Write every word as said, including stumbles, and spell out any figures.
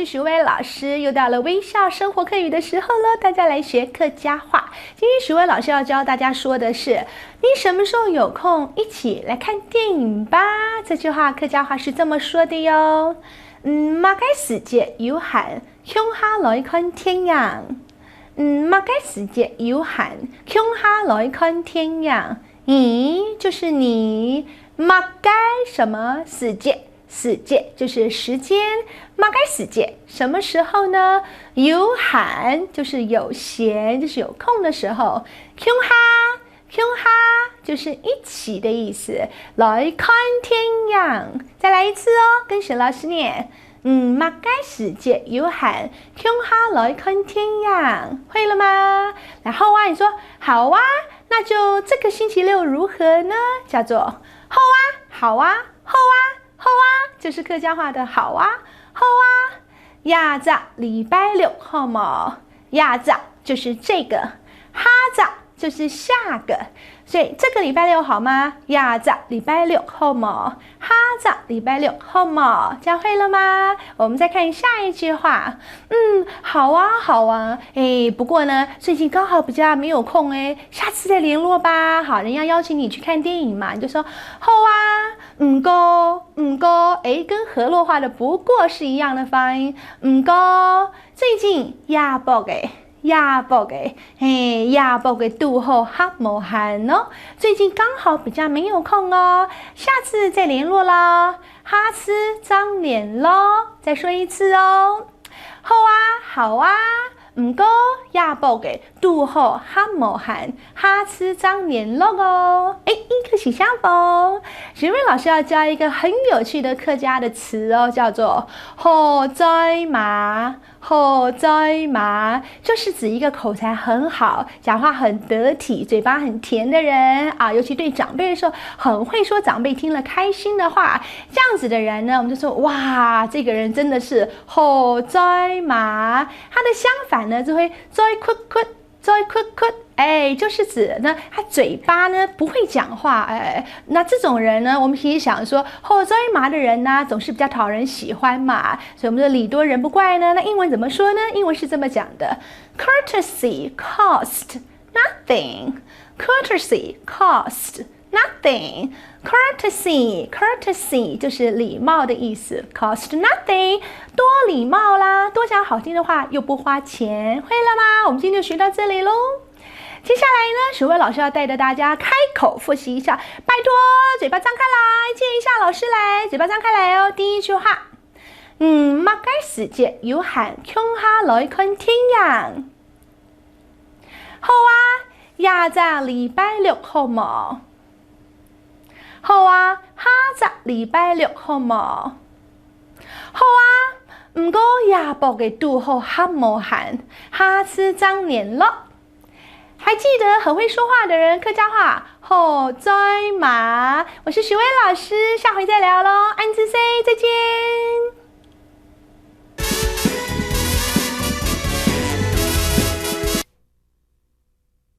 徐薇老师又到了微笑生活客语的时候了，大家来学客家话。今天徐薇老师要教大家说的是，你什么时候有空一起来看电影吧？这句话客家话是这么说的哟。嗯，麼个時節有閒，共下來看電影。嗯，麼个時節有閒，共下來看電影。你就是你，麼个什么時節？時節就是时间，麼个時節，什么时候呢？有閒就是有闲，就是有空的时候。共下，共下就是一起的意思。來看電影，再来一次哦，跟沈老师念。嗯，麼个時節有閒，共下來看電影，会了吗？然后啊，你说好啊，那就这个星期六如何呢？叫做好啊，好啊，好啊，好啊，就是客家话的好啊，好啊。下隻禮拜六好無？下隻就是这个，下隻就是下个，所以这个礼拜六好吗？下隻禮拜六好無？下隻禮拜六好無？教会了吗？我们再看下一句话。嗯，好啊，好啊。哎，不过呢，最近刚好比较没有空哎，下次再联络吧。好，人家邀请你去看电影嘛，你就说好啊。毋過，毋過，哎，跟河洛话的不过是一样的发音。毋過，最近也薄个，也薄个，嘿，也薄个堵好較無閒哦。最近刚好比较没有空哦，下次再联络啦。下次正聯絡，再说一次哦。好啊，好啊，毋過也薄个堵好較無閒，下次正聯絡哦。哎，一个是相逢。徐薇老师要教一个很有趣的客家的词哦，叫做好嘴嫲。好嘴嫲就是指一个口才很好、讲话很得体、嘴巴很甜的人啊，尤其对长辈的时候，很会说，长辈听了开心的话。这样子的人呢，我们就说哇，这个人真的是好嘴嫲。他的相反呢，就会嘴屈屈，嘴屈屈。哎，就是指呢，他嘴巴呢不会讲话，哎，那这种人呢，我们其实想说，好嘴嫲的人呢，总是比较讨人喜欢嘛，所以我们说礼多人不怪呢。那英文怎么说呢？英文是这么讲的：courtesy cost nothing, courtesy cost nothing。Courtesy，courtesy 就是礼貌的意思，cost nothing，多礼貌啦，多讲好听的话又不花钱，会了吗？我们今天就学到这里喽。接下来呢，徐薇老师要带着大家开口复习一下，拜托，嘴巴张开来，借一下老师来，嘴巴张开来哦。第一句话，嗯，麼个时节有閒，共下来看电影。好啊，下隻禮拜六好無？好啊，下隻禮拜六好無？好啊，毋過也薄个堵好較無閒，下次正聯絡。还记得很会说话的人客家话好嘴嫲。我是徐薇老师，下回再聊喽，恁仔細，再见。